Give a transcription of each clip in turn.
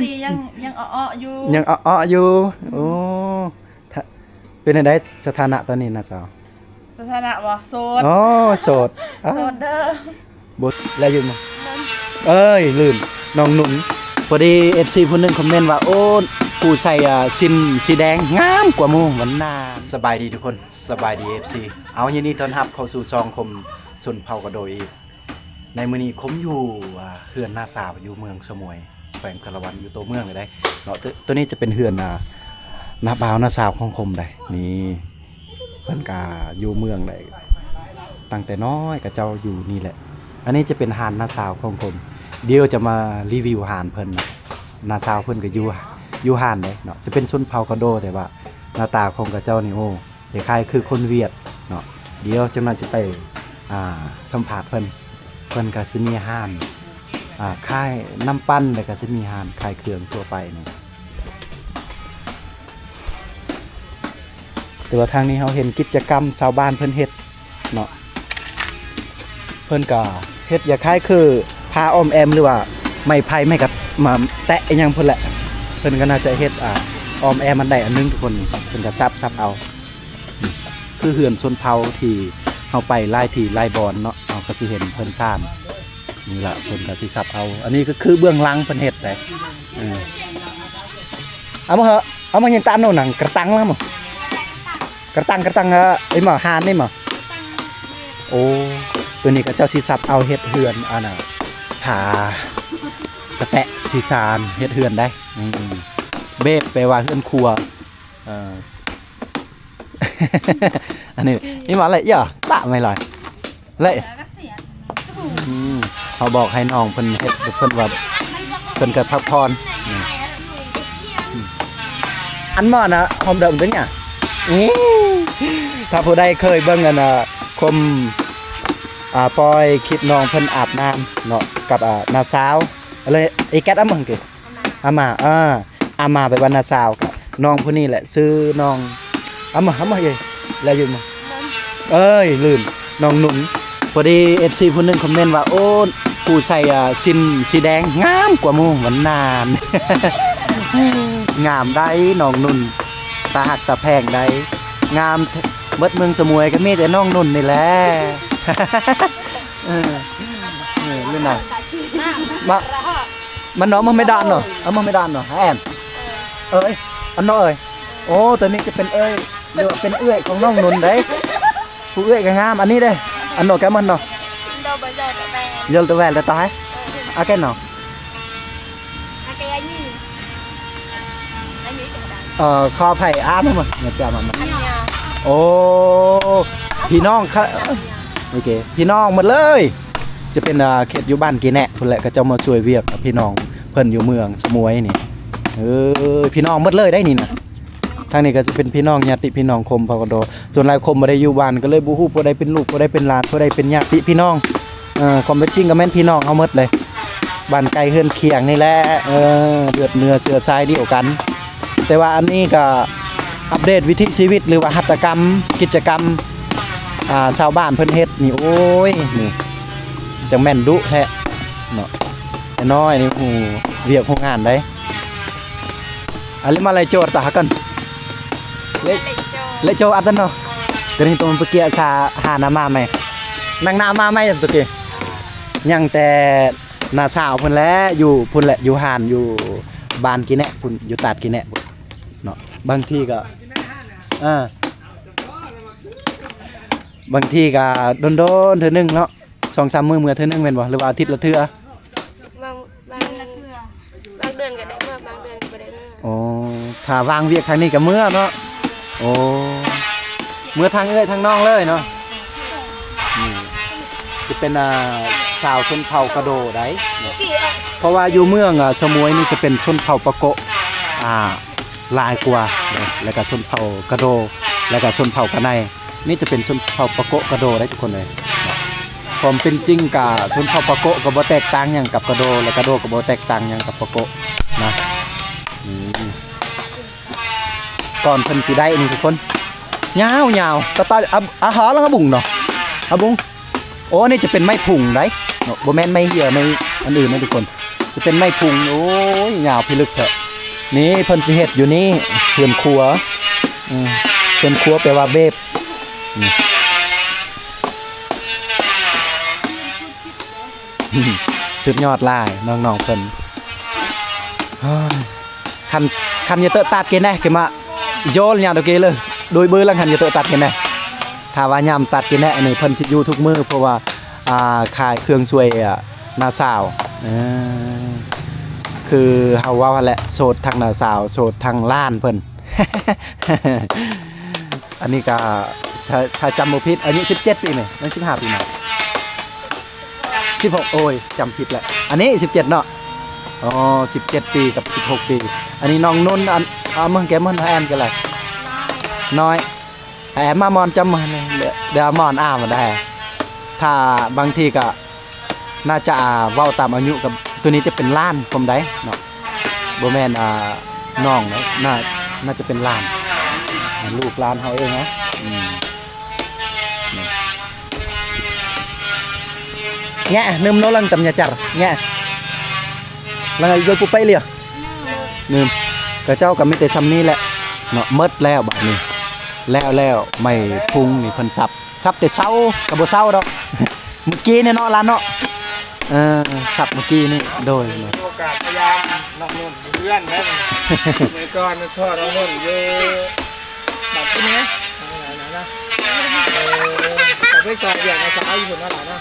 ສີ່ຍັງ ຍັງເອາະໆຢູ່ ຍັງເອາະໆຢູ່. ໂອ້ ຖ້າ ເປັນຈັ່ງໃດສະຖານະຕອນນີ້ນະສາວ? ສະຖານະບໍ່? ໂສດ. ອໍ ໂສດ. ອ້າ ໂສດເດີ. ບໍ່ ແລ້ວຢູ່ມາ ເອີຍ ລືມ ນ້ອງນຸ່ນ. ພໍດີເອັຟຊີຜູ້ໜຶ່ງຄອມເມັນວ່າ ໂອ້ ຜູ້ໃສ່ ອ່າ ສິ້ນສີແດງງາມກວ່າໝູ່ ວັນນາ. ສະບາຍດີທຸກຄົນ ສະບາຍດີເອັຟຊີ. ເອົາ ຍິນດີຕ້ອນຮັບເຂົ້າສູ່ຊ່ອງຄົມຊົນເຜົ່າກະໂດອີກ. ໃນມື້ນີ້ຄົມຢູ່ ອ່າ ເຮືອນນ້າສາວຢູ່ເມືອງສະໝວຍ ແຂວງສາລະວັນ ຢູ່ໂຕເມືອງເລີຍເດ້ເນາະ. ໂຕ ໂຕນີ້ຈະເປັນເຮືອນ ອ່າ ນ້າບ່າວນ້າສາວຂອງຄົມໃດ໋ ນີ້ ເພິ່ນກະຢູ່ເມືອງໃດ໋ ຕັ້ງແຕ່ນ້ອຍຂະເຈົ້າຢູ່ນີ້ແຫຼະ. ອັນນີ້ຈະເປັນຮ້ານນ້າສາວຂອງຄົມ ດຽວຈະມາຣີວິວຮ້ານເພິ່ນນະ. ນ້າສາວເພິ່ນກະຢູ່ ຢູ່ຮ້ານໃດ໋ເນາະ ຈະເປັນຊົນເຜົ່າກະໂດ ແຕ່ວ່າໜ້າຕາຂອງຂະເຈົ້ານີ້ ໂອ້ ຄ້າຍໆຄືຄົນຫວຽດເນາະ. ດຽວຈັກໜ່ອຍຊິໄປ ອ່າ ສຳພາດເພິ່ນ. ເພິ່ນກະຊິມີຮ້ານ ອ່າ ຂາຍນ້ຳປັ່ນ ແລ້ວກະຊິມີຮ້ານຂາຍເຄື່ອງທົ່ວໄປນີ້. ແຕ່ວ່າທາງນີ້ເຮົາເຫັນກິດຈະກຳຊາວບ້ານເພິ່ນເຮັດເນາະ ເພິ່ນກະເຮັດຄ້າຍໆຄືຜ້າອ້ອມແອມ ຫຼືວ່າໄມ້ໄຜ່ ໄມ້ກະ ມາແຕະອີ່ຫຍັງພຸ້ນແຫຼະ. ເພິ່ນກະໜ້າຈະເຮັດ ອ່າ ອ້ອມແອມອັນໃດອັນໜຶ່ງທຸກຄົນ ນີ້ເພິ່ນກະສັບ ສັບເອົາ. ຄືເຮືອນຊົນເຜົ່າທີ່ເຮົາໄປຫຼາຍທີ່ຫຼາຍບ່ອນເນາະ ເຮົາກະຊິເຫັນເພິ່ນສ້າງນີ້ລະ ເພິ່ນກະຊິສັບເອົາ. ອັນນີ້ກະຄືເບື້ອງຫຼັງເພິ່ນເຮັດໄດ໋. ເອີ ເອົາມາເຫາະ ເອົາມາຍັງຕານໂນນ ໜັງກະຕັງລະມາ ກະຕັງ ກະຕັງ ເອີ ອີ່ໝໍ ຫານນີ້ໝໍ. ໂອ້ ໂຕນີ້ຂະເຈົ້າຊິສັບເອົາເຮັດເຮືອນ ອັນນ່າ ຜາກະແຕະ ຊິສານເຮັດເຮືອນໄດ໋. ອືມ ເບບແປວ່າເຮືອນຄົວ. ເອີ ອັນນີ້ ນີ້ມາເລີຍ ຢ່າຕະໄມ້ລອຍເລີຍ. ອືມ ເຮົາບອກໃຫ້ນ້ອງເພິ່ນເຮັດ ເພິ່ນວ່າເພິ່ນກະພັກຜ່ອນ. ອືມ ອັນໝໍນະ ຫອມເດີງເປັນຫຍັງ? ນີ້ ຖ້າຜູ້ໃດເຄີຍເບິ່ງ ອັນນ່າ ຄົມ ອ່າ ປ່ອຍຄລິບນ້ອງເພິ່ນອາບນ້ຳເນາະ ກັບ ອ່າ ນ້າສາວ ເລີຍ ອີແກັດ ອາມາ ອາມາ ເອີ ອາມາ ແປວ່ານ້າສາວ ກະນ້ອງຜູ້ນີ້ແຫຼະ ຊື່ນ້ອງ ອາມາ ອາມາ ເອີຍ ແລ້ວຢູ່ມາ ເອີຍ ລືມ ນ້ອງນຸ່ນ. ພໍດີເອັຟຊີຜູ້ໜຶ່ງຄອມເມັນວ່າ ໂອ້ ຜູ້ໃສ່ ອ່າ ສິ້ນສີແດງງາມກວ່າໝູ່ ວັນນານ. ງາມໄດ໋ນ້ອງນຸ່ນ ຕາຮັກຕາແພງໄດ໋ ງາມ ເບິດເມືອງສະໝວຍກະມີແຕ່ນ້ອງນຸ່ນນີ້ແຫຼະ. ເອີ ເອີ ເລີຍນະ ມາ ມັນເນາະ ມາໄມ່ດ້ານເນາະ ເອົາມາໄມ່ດ້ານເນາະ ແອນ ເອີຍ ອັນເນາະເອີຍ. ໂອ້ ໂຕນີ້ຈະເປັນເອື້ອຍ ຫຼືວ່າເປັນເອື້ອຍຂອງນ້ອງນຸ່ນເດ້. ຜູ້ເອື້ອຍກະງາມ ອັນນີ້ເດ້ ອັນເນາະ ແກມັນເນາະ ໂດ ໂດ ໂດ ໂດ ໂດ ໂດ ໂດ ໂດ ໂດ ໂດ ໂດ ເອີ ຂໍອະໄພ ອ່ານນຳ ໂອ້ ພີ່ນ້ອງ ໂອເຄ ພີ່ນ້ອງໝົດເລີຍ ຈະເປັນ ອ່າ ເຂດຢູ່ບ້ານກີແນະພຸ້ນແຫຼະ ເຂົາເຈົ້າມາຊ່ວຍວຽກພີ່ນ້ອງເພິ່ນຢູ່ເມືອງສະໝວຍນີ້. ເອີ ພີ່ນ້ອງໝົດເລີຍໄດ໋ນີ້ນະ ທາງນີ້ກະຈະເປັນພີ່ນ້ອງ ຍາດຕິພີ່ນ້ອງຄົມເຜົ່າກະໂດ. ສ່ວນຫຼາຍຄົມບໍ່ໄດ້ຢູ່ບ້ານ ກະເລີຍບໍ່ຮູ້ຜູ້ໃດເປັນລູກ ຜູ້ໃດເປັນຫຼານ ຜູ້ໃດເປັນຍາດຕິພີ່ນ້ອງ. ເອີ ຄວາມເປັນຈິງກະແມ່ນພີ່ນ້ອງເຮົາໝົດເລີຍ ບ້ານໃກ້ເຮືອນຄຽງນີ້ແຫຼະ. ເອີ ເລືອດເນື້ອເຊື້ອສາຍດຽວກັນ. ແຕ່ວ່າອັນນີ້ກະອັບເດດວິຖີຊີວິດ ຫຼືວ່າຫັດຖະກຳ ກິດຈະກຳ ອ່າ ຊາວບ້ານເພິ່ນເຮັດນີ້ ໂອ້ຍ ນີ້ຈັ່ງແມ່ນດຸແທ້ເນາະ. ແຕ່ນ້ອຍນີ້ຮູ້ວຽກຮູ້ງານໄດ໋. ອາ ເລະມາໄລໂຈດຕາຫາກັນ ເລະ ເລະໂຈດອັດຕະເນາະ. ຕອນນີ້ຕົວມັນໄປເກຍຊາຫານາມາໃໝ່ ນັ່ງນາມາໃໝ່ຕົວເກ ຍັງແຕ່ ນ້າສາວເພິ່ນແຫຼະ ຢູ່ພຸ້ນແຫຼະ ຢູ່ຮ້ານ ຢູ່ບ້ານກີແນະພຸ້ນ ຢູ່ຕາດກີແນະພຸ້ນເນາະ. ບາງທີກະ ເອີ ບາງທີກະດົນໆເທື່ອໜຶ່ງເນາະ ສອງສາມມື້ເມືອເທື່ອໜຶ່ງແມ່ນບໍ່ ຫຼືວ່າອາທິດລະເທື່ອ? ບາງ ບາງ ບາງເດືອນກະໄດ້ເມືອ ບາງເດືອນກະບໍ່ໄດ້ເມືອ. ອໍ ຖ້າວ່າງວຽກທາງນີ້ກະເມືອເນາະ. ໂອ້ ເມືອທາງເອື້ອຍທາງນ້ອງເລີຍເນາະ. ນີ້ຈະເປັນ ອ່າ ຊາວຊົນເຜົ່າກະໂດໄດ໋ເນາະ ເພາະວ່າຢູ່ເມືອງ ອ່າ ສະໝວຍນີ້ຈະເປັນຊົນເຜົ່າປາໂກະ ອ່າ ຫຼາຍກວ່າເນາະ ແລ້ວກະຊົນເຜົ່າກະໂດ ແລ້ວກະຊົນເຜົ່າກະໄນ. ນີ້ຈະເປັນຊົນເຜົ່າປາໂກະກະໂດໄດ໋ທຸກຄົນເອີຍ. ຄວາມເປັນຈິງກະຊົນເຜົ່າປາໂກະກະບໍ່ແຕກຕ່າງຫຍັງກັບກະໂດ ແລະ ກະໂດກະບໍ່ແຕກຕ່າງຫຍັງກັບປາໂກະນະ. ນີ້ ກ່ອນເພິ່ນຊິໄດ້ນີ້ທຸກຄົນ ຍາວໆ ຕະຕາຍ ອາ ອາຫາລະອາບຸງເນາະ ອາບຸງ. ໂອ້ ນີ້ຈະເປັນໄມ້ພຸງໄດ໋ເນາະ ບໍ່ແມ່ນໄມ້ເຫື່ອ ໄມ້ອັນອື່ນນະທຸກຄົນ. ຈະເປັນໄມ້ພຸງ. ໂອ້ຍ ຍາວພິລຶກແທ້. ນີ້ເພິ່ນຊິເຮັດຢູ່ນີ້ ເຮືອນຄົວ. ອືມ ເຮືອນຄົວແປວ່າເບບ. ນີ້ ສຸດຍອດຫຼາຍນ້ອງໆເພິ່ນ. ເຮີ້ຍ ຄັນ ຄັນຢາເຕີຕາດເກແນ ເກມາໂຍລຍາໂດເກເລີ ໂດຍເບີລັງຄັນຢາເຕີຕາດເກແນ. ຖ້າວ່າຍາມຕາດເກແນນີ້ ເພິ່ນຊິຢູ່ທຸກມື້ ເພາະວ່າ ອ່າ ຂາຍເຄື່ອງຊ່ວຍ ອ່າ ນ້າສາວ. ເອີ ຄືເຮົາເວົ້າຫັ້ນແຫຼະ ໂສດທັງນ້າສາວ ໂສດທັງຫຼານເພິ່ນ. ອັນນີ້ກໍ ຖ້າ ຖ້າຈຳບໍ່ຜິດ ອາຍຸສິບເຈັດປີແມ່ນ ຍັງສິບຫ້າປີເນາະ ສິບຫົກ ໂອ້ຍ ຈຳຜິດແຫຼະ. ອັນນີ້ສິບເຈັດເນາະ. ອໍ ສິບເຈັດປີກັບສິບຫົກປີ. ອັນນີ້ນ້ອງນຸ່ນ ອັນ ເອົາເບິ່ງແກ້ມ ເບິ່ງແອມກໍໄດ້ ນ້ອຍ ແອມມາໝອນຈຳ ດຽວໝອນອາມາໄດ້. ຖ້າບາງທີກໍ ໜ້າຈະ ອ່າ ເວົ້າຕາມອາຍຸກັບ ໂຕນີ້ຈະເປັນຫຼານ ຄວາມໃດເນາະ ບໍ່ແມ່ນ ອ່າ ນ້ອງເນາະ ໜ້າ ໜ້າຈະເປັນຫຼານ ອ່າ ລູກຫຼານເຮົາເອງເນາະ. ອືມ ນີ້ ແງະ ໜຶ່ມໂນລັງຕຳຍາຈັດ ແງະ ລະໂຍປຸໄປເລີຍ ໜຶ່ມ ຂະເຈົ້າກໍມີແຕ່ຊ່ຳນີ້ແຫຼະເນາະ. ໝົດແລ້ວບາດນີ້ ແລ້ວ ແລ້ວ ໄມ້ພຸງນີ້ເພິ່ນສັບ ສັບແຕ່ເຊົ້າກໍບໍ່ເຊົ້າດອກ ມື້ກີ້ນີ້ເນາະ ຫຼານເນາະ. ເອີ ສັບມື້ກີ້ນີ້ ໂດຍ ໂອກາດພະຍາຍາມນ້ອງນຸ່ນຢູ່ເຮືອນເດ້. ມື້ກ່ອນມັນພໍ້ນ້ອງນຸ່ນຢູ່ບາດນີ້ນະ ເອີ ກໍໄປຊ່ອຍວຽກໃນສາວຢູ່ພຸ້ນເນາະ ຫຼານເນາະ.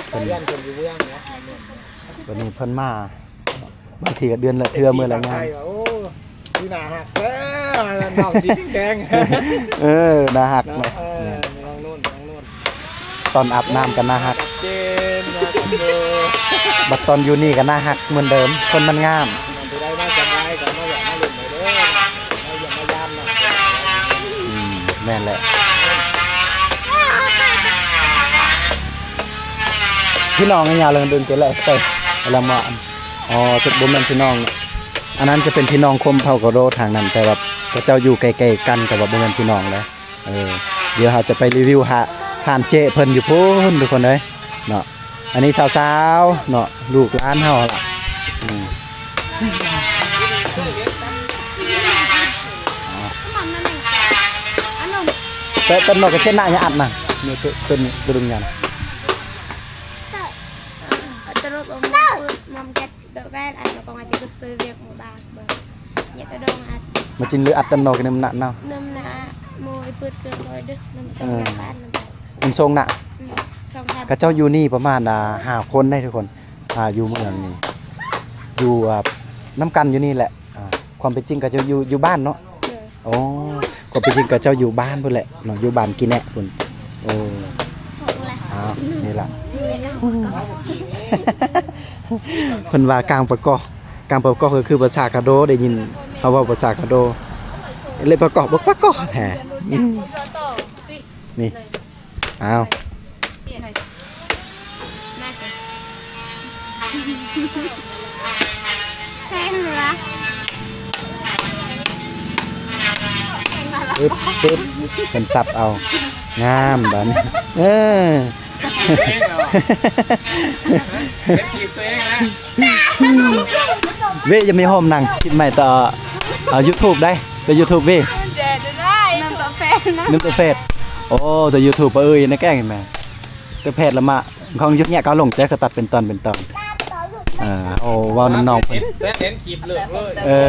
ເອີ ເພິ່ນ ເພິ່ນຢູ່ເມືອງເນາະ ວັນນີ້ເພິ່ນມາ ບາງທີກໍເດືອນລະເທື່ອ ມື້ລະຍາມ. ໂອ້ ຄືໜ້າຮັກແທ້ ນ້ອງສີແດງ. ເອີ ໜ້າຮັກເນາະ ເອີ ນ້ອງນຸ່ນ ນ້ອງນຸ່ນ ຕອນອາບນ້ຳກໍໜ້າຮັກ ເຈນ ໜ້າຮັກເດີ ບັດຕອນຢູ່ນີ້ກໍໜ້າຮັກເໝືອນເດີມ ຄົນມັນງາມ. ຜູ້ໃດມາສະບາຍກໍມາແວະມາຫຼິ້ນໄດ້ເດີ ມາຢ້ຽມມາຢາມເນາະ. ອືມ ແມ່ນແຫຼະ ພີ່ນ້ອງຍາວເລີຍ ດຶງເກແລະໄປລະມາ. ອໍ ຈະບໍ່ແມ່ນພີ່ນ້ອງ ອັນນັ້ນຈະເປັນພີ່ນ້ອງຄົມເຜົ່າກະໂດທາງນັ້ນ ແຕ່ວ່າເຂົາເຈົ້າຢູ່ໃກ້ໆກັນ ແຕ່ວ່າບໍ່ແມ່ນພີ່ນ້ອງເດ້. ເອີ ດຽວເຮົາຈະໄປຣີວິວຫາ ຮ້ານເຈ້ເພິ່ນຢູ່ພຸ້ນທຸກຄົນເອີຍເນາະ. ອັນນີ້ສາວໆເນາະ ລູກຫຼານເຮົາຫັ້ນລະ. ອືມ ແຕ່ເປັນນອກກະເຊນນະຍາອັດນະ ນີ້ເປັນ ເປັນ ເປັນຫຍັງ Terus mau ikut Mom Cat ke Bel, ada kong aja ke Stoy Vlog mau bak, bak. Ya, tolong at. ມາຈິນຫຼືອັດຕັນນອກະເນີມນະເນາະ ເນີມນະ ໂມຍປຶດເຄື່ອງໂດຍເດີ ເນີມສົ່ງນະ ເອີ ນະ ເນີມສົ່ງນະ. ອືມ ຂະເຈົ້າຢູ່ນີ້ປະມານ ອ່າ ຫ້າຄົນໄດ໋ທຸກຄົນ ອ່າ ຢູ່ເມືອງນີ້ ຢູ່ ອ່າ ນຳກັນຢູ່ນີ້ແຫຼະ. ອ່າ ຄວາມເປັນຈິງຂະເຈົ້າຢູ່ ຢູ່ບ້ານເນາະ. ໂດຍ ໂອ້ ຄວາມເປັນຈິງຂະເຈົ້າຢູ່ບ້ານພຸ້ນແຫຼະເນາະ ຢູ່ບ້ານກີແນະພຸ້ນ. ໂອ້ ອ້າວ ນີ້ລະ ເພິ່ນວ່າກາງປະກອກ ກາງປະກອກກໍຄືພາສາກະໂດ ໄດ້ຍິນເຂົາເວົ້າພາສາກະໂດ ເລຍປະກອກ ບໍ່ປະກອກແທ້. ອືມ ນີ້ ອ້າວ ແຊງຫວະ ປຶບ ປຶບ ເພິ່ນສັບເອົາ ງາມບາດນີ້. ເອີ ເປັນຄລິບຕົວເອງນະ. ເວະ ຈະມີໂຮມໜັງ ຄລິບໃໝ່ຕໍ່ ເອົາ YouTube ໄດ໋ ເປັນ YouTube ເວະ ໜຶ່ງຕໍ່ເຟດ ໂອ້ ແຕ່ YouTube ເອີຍ ໃນແກ້ງແມ່ ແຕ່ເຟດລະມະ ຂອງ YouTube ເນຍ ເຂົາລົງແຈກ ເຂົາຕັດເປັນຕອນເປັນຕອນ. ເອີ ເຮົາເວົ້ານຳນ້ອງເພິ່ນ ເຫັນຄລິບເລີຍ ເອີ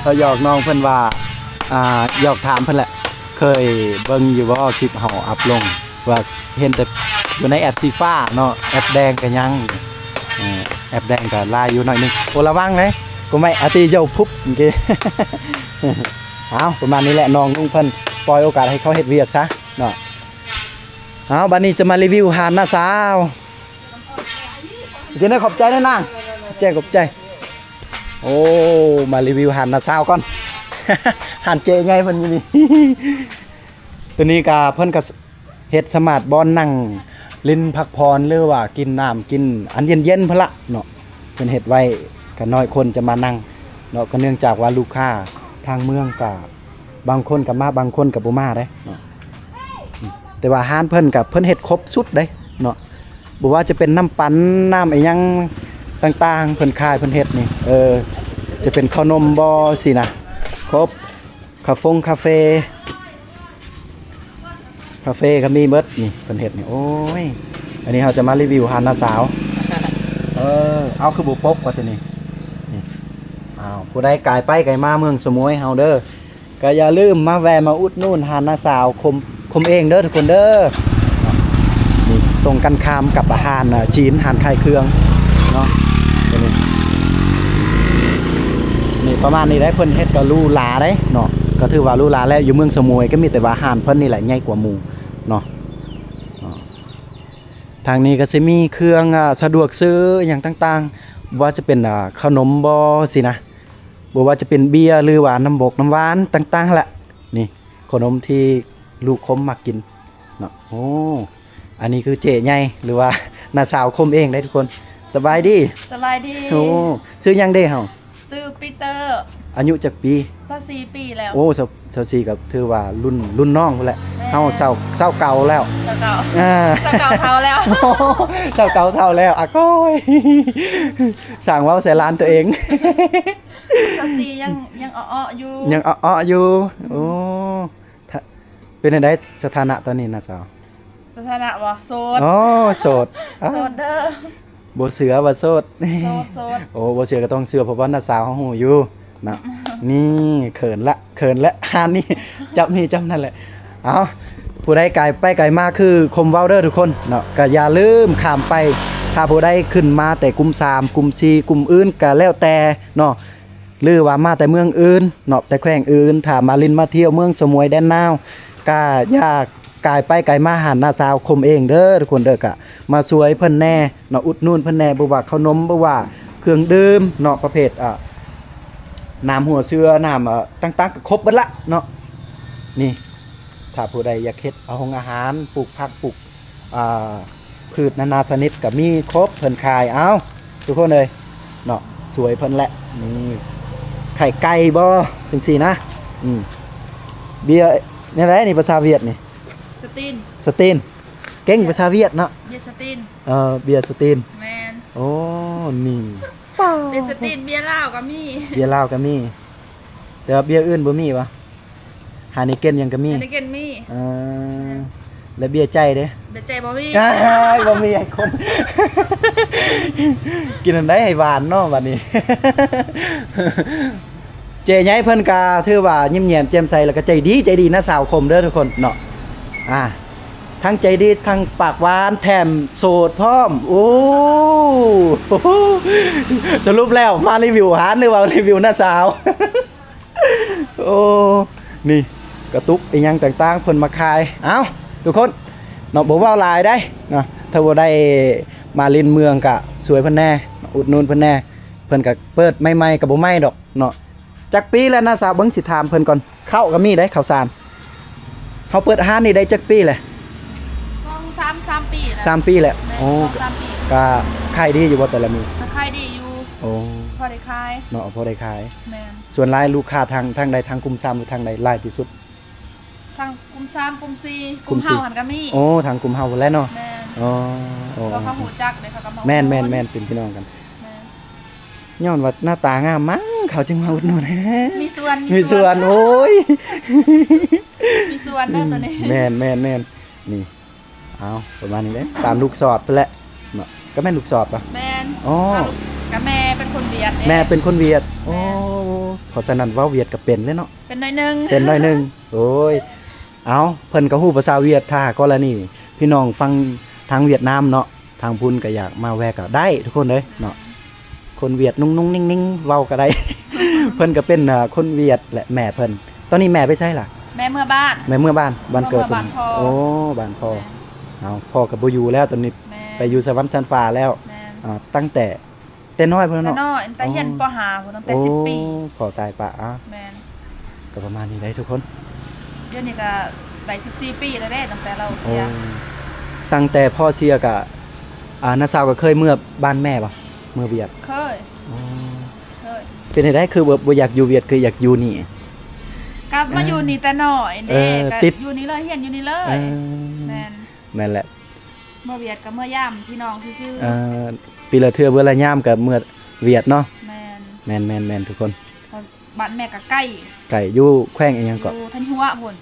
ເຮົາຫຍອກນ້ອງເພິ່ນວ່າ ອ່າ ຫຍອກຖາມເພິ່ນແຫຼະ ເຄີຍເບິ່ງຢູ່ບໍ່ ຄລິບເຮົາອັບລົງ ວ່າເຫັນແຕ່ຢູ່ໃນແອັບສີຟ້າເນາະ ແອັບແດງກໍຍັງ ເອີ ແອັບແດງກໍຫຼາຍຢູ່ໜ້ອຍໜຶ່ງ. ໂອ້ ລະວັງເດ້ ກູໄມອາຕິເຍົາພຸບເມື່ອກີ້. ເອົາ ປະມານນີ້ແຫຼະ ນ້ອງນຸ່ງເພິ່ນປ່ອຍໂອກາດໃຫ້ເຂົາເຮັດວຽກຊະເນາະ. ເອົາ ບາດນີ້ຈະມາຣີວິວຮ້ານນ້າສາວ. ເຈົ້າ ຂອບໃຈນະນາງ ຂອບໃຈ ຂອບໃຈ. ໂອ້ ມາຣີວິວຮ້ານນ້າສາວກ່ອນ ຮ້ານເຈ້ໃຫຍ່ເພິ່ນຢູ່ນີ້. ໂຕນີ້ກະເພິ່ນກະ ເຮັດສະມາດບ່ອນນັ່ງຫຼິ້ນພັກຜ່ອນ ຫຼືວ່າກິນນ້ຳກິນອັນເຢັນໆ ພຸ້ນລະເນາະ. ເພິ່ນເຮັດໄວ້ກະນ້ອຍຄົນຈະມານັ່ງເນາະ ກະເນື່ອງຈາກວ່າລູກຄ້າທາງເມືອງກະບາງຄົນກະມາ ບາງຄົນກະບໍ່ມາເດ້ເນາະ. ແຕ່ວ່າຮ້ານເພິ່ນກະເພິ່ນເຮັດຄົບຊຸດເດ້ເນາະ. ບໍ່ວ່າຈະເປັນນ້ຳປັ່ນ ນ້ຳອີ່ຫຍັງຕ່າງໆ ເພິ່ນຂາຍ ເພິ່ນເຮັດນີ້ ເອີ ຈະເປັນເຂົ້າໜົມບໍ່ຊີ້ນະ ຄົບ ຄາຟົງຄາເຟ ຄາເຟກໍມີເບິດນີ້ ເພິ່ນເຮັດນີ້. ໂອ້ຍ ອັນນີ້ເຮົາຈະມາຣີວິວຮ້ານນ້າສາວ. ເອີ ເອົາ ຄືບໍ່ປົກວ່າຕົວນີ້ ນີ້ ອ້າວ ຜູ້ໃດກາຍໄປກາຍມາເມືອງສະໝວຍເຮົາເດີ ກໍຢ່າລືມມາແວ່ມາອຸດໜູນຮ້ານນ້າສາວຄົມ ຄົມເອງເດີທຸກຄົນເດີ. ນີ້ຕົງກັນຂ້າມກັບຮ້ານ ເອີ ຈີນ ຮ້ານຂາຍເຄື່ອງເນາະ. ຕົວນີ້ ນີ້ປະມານນີ້ໄດ໋ ເພິ່ນເຮັດກໍຫຼູຫຼາໄດ໋ເນາະ ກໍຖືວ່າຫຼູຫຼາແລ້ວ. ຢູ່ເມືອງສະໝວຍກໍມີແຕ່ວ່າຮ້ານເພິ່ນນີ້ແຫຼະໃຫຍ່ກວ່າໝູ່ເນາະ. ທາງນີ້ກໍຊິມີເຄື່ອງ ອາ ສະດວກຊື້ຫຍັງຕ່າງໆ ບໍ່ວ່າຈະເປັນ ອາ ເຂົ້າໜົມບໍ່ຊີ້ນະ ບໍ່ວ່າຈະເປັນເບຍ ຫຼືວ່ານ້ຳບົກນ້ຳຫວານຕ່າງໆຫັ້ນແຫຼະ. ນີ້ເຂົ້າໜົມທີ່ລູກຄົມມັກກິນເນາະ. ໂອ້ ອັນນີ້ຄືເຈ້ໃຫຍ່ ຫຼືວ່ານ້າສາວຄົມເອງໄດ໋ທຸກຄົນ. ສະບາຍດີ. ສະບາຍດີ. ໂອ້ ຊື່ຫຍັງເດເຮົາ? ຊື່ປີເຕີ. ອາຍຸຈັກປີ? ຊາວສີ່ປີແລ້ວ. ໂອ້ ຊາວສີ່ ກໍຖືວ່າລຸ້ນ ລຸ້ນນ້ອງພຸ້ນແຫຼະ. ແມ່ນ. ເຮົາຊາວ ຊາວເກົ້າແລ້ວ. ຊາວເກົ້າ ອ່າ ຊາວເກົ້າເຖົ້າແລ້ວ. ຊາວເກົ້າເຖົ້າແລ້ວ ອາກ້ອຍ ຊ່າງເວົ້າໃສ່ຫຼານຕົວເອງ. ຊາວສີ່ ຍັງ ຍັງເອາະໆຢູ່. ຍັງເອາະໆຢູ່. ໂອ້ ຖ້າ ເປັນຈັ່ງໃດສະຖານະຕອນນີ້ນະສາວ? ສະຖານະບໍ່? ໂສດ. ອໍ ໂສດ. ໂສດເດີ. ບໍ່ເຊື່ອວ່າໂສດ. ໂສດ ໂສດ. ໂອ້ ບໍ່ເຊື່ອກໍຕ້ອງເຊື່ອ ເພາະວ່ານ້າສາວເຮົາຮູ້ຢູ່ນະ. ນີ້ເຂີນລະ ເຂີນລະ ຮ້ານນີ້ ຈັບນີ້ຈັບນັ້ນແຫຼະ. ເອົາ ຜູ້ໃດກາຍໄປກາຍມາຄືຄົມເວົ້າເດີທຸກຄົນເນາະ ກໍຢ່າລືມຂ້າມໄປ. ຖ້າຜູ້ໃດຂຶ້ນມາແຕ່ກຸ່ມສາມ ກຸ່ມສີ່ ກຸ່ມອື່ນກໍແລ້ວແຕ່ເນາະ ຫຼືວ່າມາແຕ່ເມືອງອື່ນເນາະ ແຕ່ແຂວງອື່ນ ຖ້າມາຫຼິ້ນມາທ່ຽວເມືອງສະໝວຍແດນນາວ ກະຢ່າກາຍໄປກາຍມາຫານ້າສາວຄົມເອງເດີທຸກຄົນເດີ. ກະມາຊ່ວຍເພິ່ນແດ່ເນາະ ອຸດໜູນເພິ່ນແດ່ ບໍ່ວ່າເຂົ້າໜົມ ບໍ່ວ່າເຄື່ອງດື່ມເນາະ ປະເພດ ອາ ນ້ຳຫົວເສືອ ນ້ຳ ອາ ຕ່າງໆ ກໍຄົບເບິດລະເນາະ. ນີ້ ຖ້າຜູ້ໃດຢາກເຮັດ ອາ ໂຮງອາຫານ ປູກຜັກ ປູກ ອ່າ ພືດນານາຊະນິດກໍມີຄົບ ເພິ່ນຂາຍ. ເອົ້າ ທຸກຄົນເອີຍເນາະ ຊ່ວຍເພິ່ນແຫຼະ. ນີ້ ໄຂ່ໄກ່ບໍ່ ຈັ່ງຊີ້ນະ. ອືມ ເບຍແນວໃດນີ້ ພາສາຫວຽດນີ້? ສະຕີນ. ສະຕີນ. ເກັ່ງພາສາຫວຽດເນາະ. ເບຍສະຕີນ. ເອີ ເບຍສະຕີນ. ແມ່ນ. ໂອ້ ນີ້ ເບຍສະຕີນ ເບຍລາວກໍມີ. ເບຍລາວກໍມີ ແຕ່ວ່າເບຍອື່ນບໍ່ມີຫວາ? ຮາຍເນເກັນຫຍັງກໍມີ. ຮາຍເນເກັນມີ. ເອີ ແລ້ວເບຍໃຈເດ້? ເບຍໃຈບໍ່ມີ. ອ້າຍ ບໍ່ມີໃຫ້ຄົນ ກິນອັນໃດໃຫ້ຫວານເນາະບັດນີ້. ເຈ້ໃຫຍ່ເພິ່ນກໍຖືວ່າຍິ້ມແຍ້ມແຈ່ມໃສ ແລ້ວກໍໃຈດີ ໃຈດີນະ ສາວຄົມເດີທຸກຄົນເນາະ. ອ່າ ທັງໃຈດີ ທັງປາກຫວານ ແຖມໂສດພ້ອມ. ໂອ້ ສະຫຼຸບແລ້ວມາຣີວິວຮ້ານ ຫຼືວ່າຣີວິວນ້າສາວ? ໂອ້ ນີ້ກະຕຸກອີ່ຫຍັງຕ່າງໆ ເພິ່ນມາຂາຍ. ເອົ້າ ທຸກຄົນເນາະ ບໍ່ເວົ້າຫຼາຍໃດ໋ເນາະ ຖ້າບໍ່ໄດ້ມາຫຼິ້ນເມືອງກະຊ່ວຍເພິ່ນແດ່ ອຸດໜູນເພິ່ນແດ່. ເພິ່ນກະເປີດໃໝ່ໆ ກະບໍ່ໃໝ່ດອກເນາະ. ຈັກປີແລ້ວນະສາວ? ເບິ່ງ ຊິຖາມເພິ່ນກ່ອນ. ເຂົ້າກໍມີໄດ໋ ເຂົ້າສານ. ເຮົາເປີດຮ້ານນີ້ໄດ້ຈັກປີແລ້ວ? ສອງ ສາມ ສາມປີແລ້ວ. ສາມປີແລ້ວ. ແມ່ນ. ໂອ້ ສອງສາມປີ. ກະຂາຍດີຢູ່ບໍ່ແຕ່ລະມື້? ກະຂາຍດີຢູ່. ໂອ້ ພໍໄດ້ຂາຍເນາະ. ພໍໄດ້ຂາຍ. ແມ່ນ. ສ່ວນຫຼາຍລູກຄ້າທາງ ທາງໃດ ທາງກຸ່ມສາມ ຫຼືທາງໃດຫຼາຍທີ່ສຸດ? ທາງກຸ່ມສາມ ກຸ່ມສີ່ ກຸ່ມສີ່ ກຸ່ມເຮົາຫັ້ນກໍມີ. ໂອ້ ທາງກຸ່ມເຮົາພຸ້ນແຫຼະເນາະ. ແມ່ນ. ອໍ ເພາະເຂົາຮູ້ຈັກເດ້ ເຂົາກໍມາອຸດໜູນ. ແມ່ນໆໆ ເປັນພີ່ນ້ອງກັນ. ແມ່ນ. ຍ້ອນວ່າໜ້າຕາງາມມັ້ງ ເຂົາຈຶ່ງມາອຸດໜູນ. ມີສ່ວນ ມີສ່ວນ. ໂອ້ຍ ມີສ່ວນເດີໂຕນີ້. ແມ່ນໆໆ ນີ້ ເອົາ ປະມານນີ້ເດ້ ຕາມລູກສອດພຸ້ນແຫຼະເນາະ. ກໍແມ່ນລູກສອດບໍ່? ແມ່ນ. ອໍ ກໍແມ່ເປັນຄົນຫວຽດເດ້. ແມ່ເປັນຄົນຫວຽດ. ແມ່ນ. ໂອ້ ເພາະສະນັ້ນເວົ້າຫວຽດກໍເປັນເລີຍເນາະ. ເປັນໜ້ອຍໜຶ່ງ. ເປັນໜ້ອຍໜຶ່ງ. ໂອ້ຍ ເອົາ ເພິ່ນກໍຮູ້ພາສາຫວຽດ. ຖ້າກໍລະນີພີ່ນ້ອງຝັ່ງທາງຫວຽດນາມເນາະ ທາງພຸ້ນກໍຢາກມາແວ່ກໍໄດ້ທຸກຄົນເອີຍເນາະ. ຄົນຫວຽດນຸ່ງໆນິ່ງໆ ເວົ້າກໍໄດ້. ເພິ່ນກໍເປັນ ເອີ ຄົນຫວຽດແຫຼະ ແມ່ເພິ່ນ. ຕອນນີ້ແມ່ໄປໃສລະ? ແມ່ເມືອບ້ານ. ແມ່ເມືອບ້ານ ບ້ານເກີດເພິ່ນ. ໂອ້ ບ້ານພໍ່. ແມ່ນ. ເອົາ ພໍ່ກໍບໍ່ຢູ່ແລ້ວຕອນນີ້. ແມ່ນ. ໄປຢູ່ສະຫວັນຊັ້ນຟ້າແລ້ວ. ແມ່ນ. ອ່າ ຕັ້ງແຕ່ ແຕ່ນ້ອຍພຸ້ນເນາະ. ແຕ່ນ້ອຍ ແຕ່ຮຽນ ອໍ ປໍຫ້າພຸ້ນ ຕັ້ງແຕ່ສິບປີ. ໂອ້ ພໍ່ຕາຍປະ. ອ່າ ແມ່ນ. ກໍປະມານນີ້ໄດ໋ທຸກຄົນ. ດຽວນີ້ກໍໄດ້ສິບສີ່ປີແລ້ວເດ້ ຕັ້ງແຕ່ລາວເສຍ. ໂອ້ ຕັ້ງແຕ່ພໍ່ເສຍກໍ ອ່າ ນ້າສາວກໍເຄີຍເມືອບ້ານແມ່ບໍ່? ເມືອຫວຽດ. ເຄີຍ. ອໍ ເຄີຍ. ເປັນຈັ່ງໃດ ຄືບໍ່ ບໍ່ຢາກຢູ່ຫວຽດ ຄືຢາກຢູ່ນີ້? ກັບມາ ອ່າ ຢູ່ນີ້ແຕ່ນ້ອຍເດ້. ເອີ ກໍຕິດ ຢູ່ນີ້ເລີຍ ຮຽນຢູ່ນີ້ເລີຍ. ເອີ ແມ່ນ. ແມ່ນແຫຼະ. ເມືອຫວຽດກໍເມືອຢາມພີ່ນ້ອງຊື່ໆ. ເອີ ປີລະເທື່ອເທື່ອລະຍາມກໍເມືອຫວຽດເນາະ. ແມ່ນ ແມ່ນໆໆ ທຸກຄົນ. ບ້ານແມ່ກໍໃກ້ ໃກ້ ຢູ່ແຂວງອີ່ຫຍັງເກາະ? ຢູ່ທັນຫົວພຸ້ນ.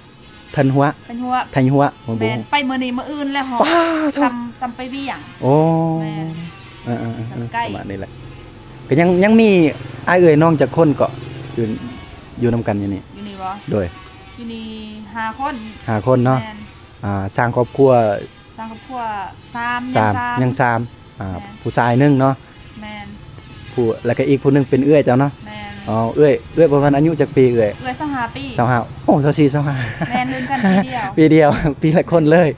ທັນຫົວ ທັນຫົວ ທັນຫົວ. ແມ່ນ ໄປມື້ນີ້ມື້ອື່ນແລ້ວເຮົາ ປ້າໂທ້ ສ່ຳ ສ່ຳໄປວຽງ. ໂອ້ ແມ່ນ ເອີໆໆ ປະມານນີ້ແຫຼະ. ກໍຍັງ ຍັງມີອ້າຍເອື້ອຍນ້ອງຈັກຄົນເກາະ ຢູ່ ຢູ່ນຳກັນຢູ່ນີ້? ຢູ່ນີ້ບໍ່? ໂດຍ ຢູ່ນີ້ຫ້າຄົນ. ຫ້າຄົນເນາະ. ແມ່ນ ອ່າ ສ້າງຄອບຄົວ ສ້າງຄອບຄົວສາມ ສາມ ຍັງສາມ ຍັງສາມ. ອ່າ ແມ່ນ ຜູ້ຊາຍໜຶ່ງເນາະ. ແມ່ນ ຜູ້ ແລ້ວກໍອີກຜູ້ໜຶ່ງເປັນເອື້ອຍເຈົ້າເນາະ. ແມ່ນ ອໍ ເອື້ອຍ ເອື້ອຍປະມານອາຍຸຈັກປີເອື້ອຍ? ເອື້ອຍຊາວຫ້າປີ. ຊາວຫ້າ. ໂອ້ ຊາວສີ່ ຊາວຫ້າ. ແມ່ນ ລຸ້ນກັນປີດຽວ ປີດຽວ ປີລະຄົນເລີຍ.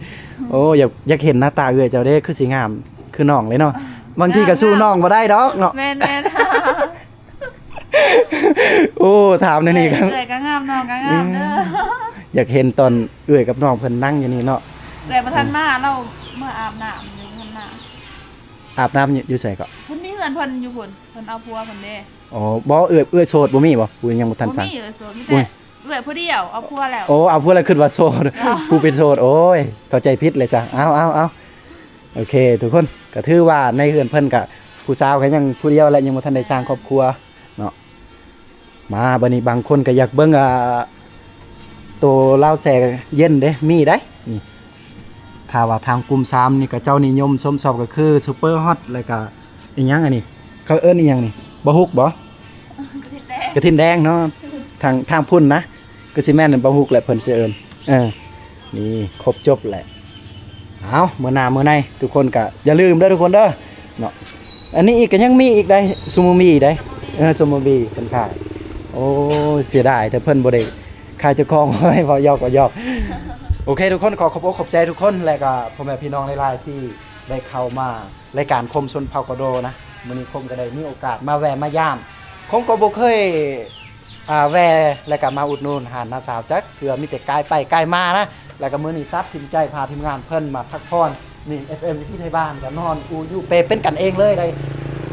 ໂອ້ ຢາກ ຢາກເຫັນໜ້າຕາເອື້ອຍເຈົ້າເດ້ ຄືຊິງາມຄືນ້ອງເລີຍເນາະ. ບາງທີກໍສູ້ນ້ອງບໍ່ໄດ້ດອກເນາະ. ແມ່ນໆ. ໂອ້ ຖາມແນວນີ້ກໍ ເອື້ອຍກໍງາມ ນ້ອງກໍງາມເດີ. ຢາກເຫັນຕອນເອື້ອຍກັບນ້ອງເພິ່ນນັ່ງຢູ່ນີ້ເນາະ. ເອື້ອຍບໍ່ທັນມາ ລາວເມືອອາບນ້ຳຢູ່ ບໍ່ທັນມາ. ອາບນ້ຳຢູ່ ຢູ່ໃສເກາະ? ເພິ່ນມີເຮືອນເພິ່ນຢູ່ພຸ້ນ ເພິ່ນເອົາຜົວເພິ່ນເດ້. ອໍ ບໍ່ ເອື້ອຍ ເອື້ອຍໂສດບໍ່ມີບໍ່? ຜູ້ຍັງບໍ່ທັນສ້າງ. ບໍ່ມີ ເອື້ອຍໂສດ ມີແຕ່ເອື້ອຍຜູ້ດຽວ ເອົາຜົວແລ້ວ. ໂອ້ ເອົາຜົວແລ້ວ ຄິດວ່າໂສດ ຜູ້ເປັນໂສດ. ໂອ້ຍ ເຂົ້າໃຈຜິດເລີຍຈ້ະ. ເອົາ ເອົາ ເອົາ ໂອເຄ ທຸກຄົນ ກໍຖືວ່າໃນເຮືອນເພິ່ນກໍຜູ້ສາວກໍຍັງຜູ້ດຽວ ແລະ ຍັງບໍ່ທັນໄດ້ສ້າງຄອບຄົວເນາະ. ມາ ບັດນີ້ບາງຄົນກໍຢາກເບິ່ງ ອ່າ ໂຕລາວແຊ່ເຢັນເດ້ ມີໄດ໋ນີ້. ຖ້າວ່າທາງກຸ່ມສາມນີ້ ເຂົາເຈົ້ານິຍົມຊົມຊອບກໍຄື Super Hot ແລ້ວກໍອີຫຍັງອັນນີ້ ເຂົາເອີ້ນອີຫຍັງນີ້ ບໍ່ຮຸກບໍ່? ກະທິນແດງ ກະທິນແດງເນາະ. ທາງ ທາງພຸ້ນນະ ຄືຊິແມ່ນບໍ່ຮຸກແຫຼະເພິ່ນຊິເອີ້ນ. ເອີ ນີ້ຄົບຈົບແຫຼະ. ເອົາ ມື້ໜ້າມື້ໃນທຸກຄົນກໍຢ່າລືມເດີທຸກຄົນເດີເນາະ. ອັນນີ້ອີກກໍຍັງມີອີກໄດ໋ ຊູໂມບີໄດ໋. ເອີ ຊູໂມບີເພິ່ນຂາຍ. ໂອ້ຍ ເສຍດາຍແຕ່ເພິ່ນບໍ່ໄດ້ຂາຍເຈົ້າຂອງໄວ້ ເວົ້າຫຍອກ ເວົ້າຫຍອກ. ໂອເຄ ທຸກຄົນ ຂໍຂອບອົກຂອບໃຈທຸກຄົນ ແລະກໍພໍ່ແມ່ພີ່ນ້ອງຫຼາຍໆ ທີ່ໄດ້ເຂົ້າມາ ລາຍການຄົມຊົນເຜົ່າກະໂດນະ. ມື້ນີ້ຄົມກໍໄດ້ມີໂອກາດມາແວ່ມາຢາມ ຄົມກໍບໍ່ເຄີຍ ອ່າ ແວ່ ແລ້ວກໍມາອຸດໜູນຮ້ານນ້າສາວຈັກເທື່ອ ມີແຕ່ກາຍໄປກາຍມານະ. ແລ້ວກໍມື້ນີ້ຕັດສິນໃຈພາທີມງານເພິ່ນມາພັກຜ່ອນ. ນີ້ ເອັຟເອັມ ວິຖີໄທບ້ານ ກໍນອນອູຢູ່ເປ ເປັນກັນເອງເລີຍໄດ໋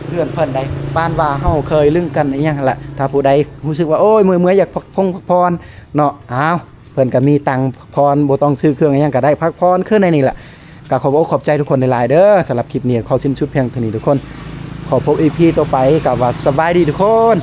ເຮືອນເພິ່ນໄດ໋. ປານວ່າເຮົາເຄີຍລຶ້ງກັນອີຫຍັງຫັ້ນລະ ຖ້າຜູ້ໃດຮູ້ສຶກວ່າ ໂອ້ຍ ເມື່ອຍໆ ຢາກພັກຜ່ອນ ພັກຜ່ອນເນາະ ອ້າວ ເພິ່ນກໍມີຕັ່ງພັກຜ່ອນ ບໍ່ຕ້ອງຊື້ເຄື່ອງອີຫຍັງກໍໄດ້ ພັກຜ່ອນຄືໃນນີ້ແຫຼະ. ກໍຂອບອົກຂອບໃຈທຸກຄົນຫຼາຍໆເດີ. ສຳລັບຄລິບນີ້ຂໍສິ້ນສຸດພຽງເທົ່ານີ້ທຸກຄົນ. ຂໍພົບອີພີຕໍ່ໄປ. ກໍວ່າສະບາຍດີທຸກຄົນ.